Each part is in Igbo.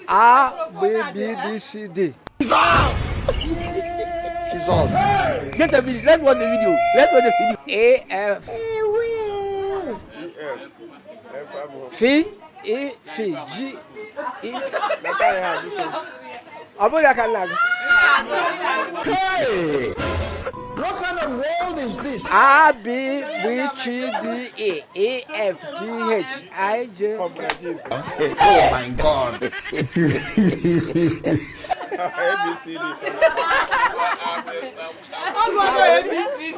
A B B D C D. Jesus. Get a video. Let's watch the video. Let's watch the video. A F F E F G E. Ọ bụrụ ya ka nna gị. Hey! What kind of world is this? A B B C D E E F G H I J. Oh my God.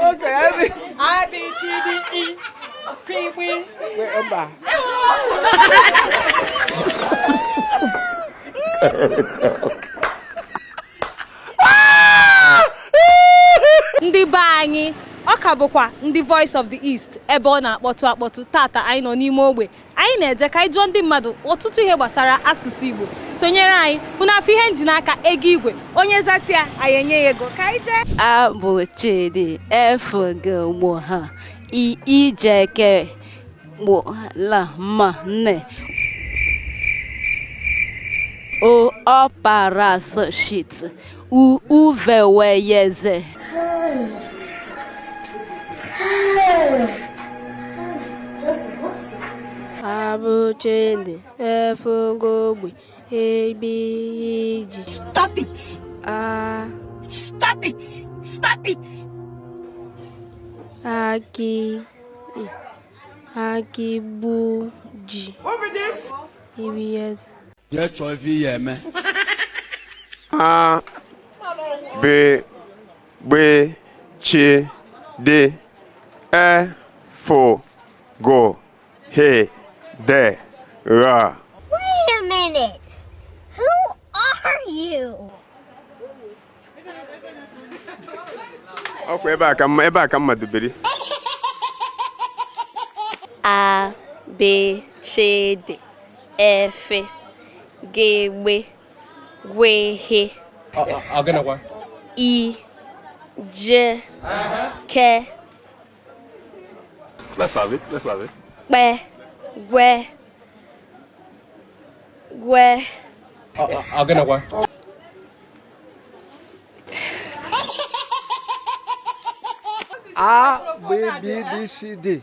Okay, A B A B C D E F G. Wait, mba. Ndị be anyị, ọ ka bụkwa ndị Voice of the East ebe ọ na-akpọtụ akpọtụ. Tata anyị nọ n'ime ogbe anyị na-eje ka anyị jụọ ndị mmadụ ọtụtụ ihe gbasara asụsụ Igbo. Sonyere anyị hụ na afọ ihe nji n'aka ego igwe onye zatia anyị enye ya ego ka anyị jee. A bụ Chidi F G M H I I J K M L M N O Ọ para S shit U U V W Y Z. Abụchidi efugogbe ebiji. Stop it! A Stop it! Stop it! aki akigbuji ibieze. Jee chọọ ife ihe eme. A B B C D E F G H D R. Wait a minute. Who are you? Ọkwa ebe a ka mma, ebe a ka mma dubere. A B C D F G B W H I J K Let's have it. Let's have it. P G G. A B B D C D.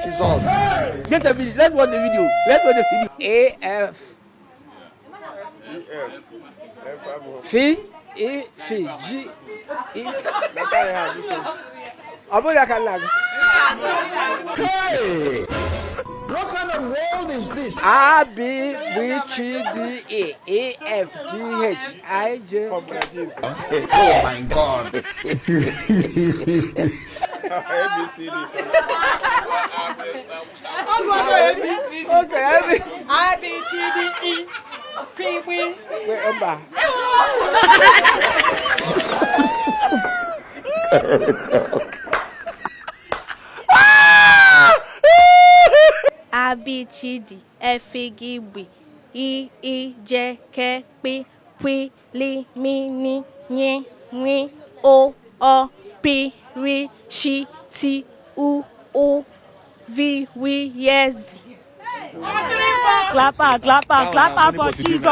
Jesus. Get a video. Let's watch the video. Let's watch the video. A F F E F G E. Ọ bụrụ ya ka nna gị. Hey! What kind of world is this? A B B C D E E F G H I J. Oh my God. Okay, A B A B C D E F G. Wait, mba. Abchidi efigigbi I I J K P Q L M N Y W O O P R S T U U V W Y Z. Clap out, clap out, clap out for Jesus.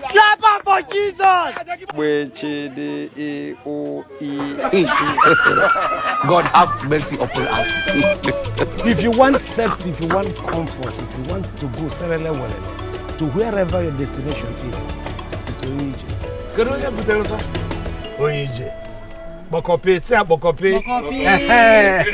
Clap out for Jesus. B C D E O E. God have mercy upon us. If you want safety, if you want comfort, if you want to go serele welele, to wherever your destination is, it is Onye Ije. Kedu onye butere fa? Onye Ije. Kpọkọpi, si akpọkọpi. Kpọkọpi. Ehe.